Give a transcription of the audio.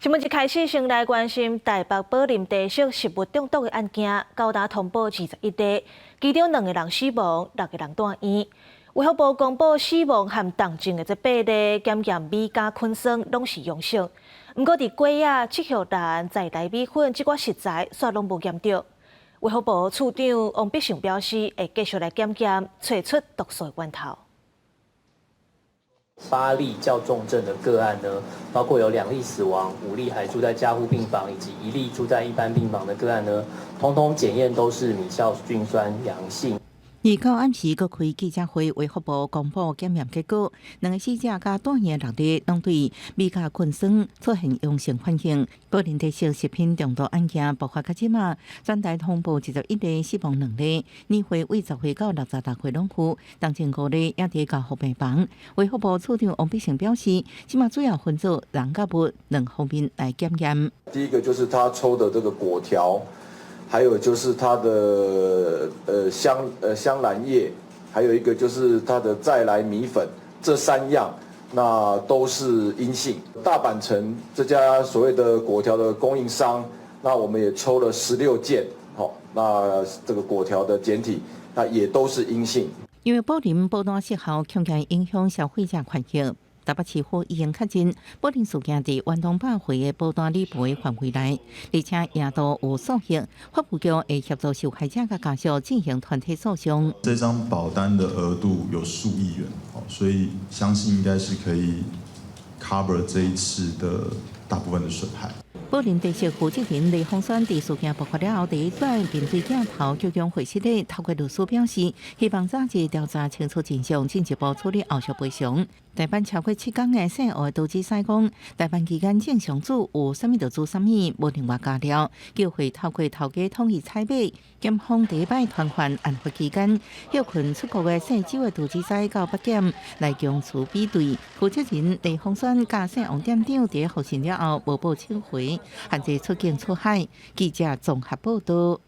新聞一開始先來關心台北寶林茶色食物中毒的案件，到今通報21例，其中兩個人死亡，六個人蹛院。衛福部公布死亡和重症的這八例檢驗米酵菌酸攏是陽性，毋過佇粿仔、赤玉蘭、在來米粉這寡食材，煞攏無驗著。衛福部次長王必勝表示，會繼續來檢驗，揣出毒素的源頭。八例較重症的個案呢，包括有兩例死亡、五例還住在加護病房，以及一例住在一般病房的個案呢，通通檢驗都是米酵菌酸陽性。29暗時閣開記者會，衛福部公布檢驗結果，兩個死者佮蹛院六例攏對米酵菌酸出現陽性反應。寶林茶色食品中毒案件爆發到這馬，全台通報21例死亡兩例，年歲為10歲到66歲攏有，當中五例也佇加護病房。衛福部次長王必勝表示，這馬主要分做人佮物兩方面來檢驗。第一個就是他抽的這個粿條。還有就是它的香蘭葉，還有一個就是它的再來米粉，這三樣那都是陰性。大阪城這家所謂的粿條的供應商，那我們也抽了16件，好，那這個粿條的檢體，那也都是陰性。因為寶林保單失效，恐驚影響消費者權益。台北市府已經確認，寶林事件佇遠東百貨的保單理賠範圍內，而且也都有訴訟，法務局會協助受害者佮家屬進行團體訴訟。這張保單的額度有數億元，所以相信應該是可以 cover 這一次的大部分的損害。寶林茶色負責人黎鳳宣佇事件爆發了後，第一擺面對鏡頭，鞠躬會失禮，透過律師表示，希望早日調查清楚真相，進一步處理後續賠償。待辦超過7工的姓胡的杜子西講，待辦期間正常煮有啥物就煮啥物，無另外加料，叫會透過頭家統一採買。檢方第一擺傳喚案發期間，歇睏出國的姓周的杜子西到北檢來供詞比對。負責人黎鳳宣佮姓王店長佇予審了後，無報請回，限制出境出海。記者綜合報道。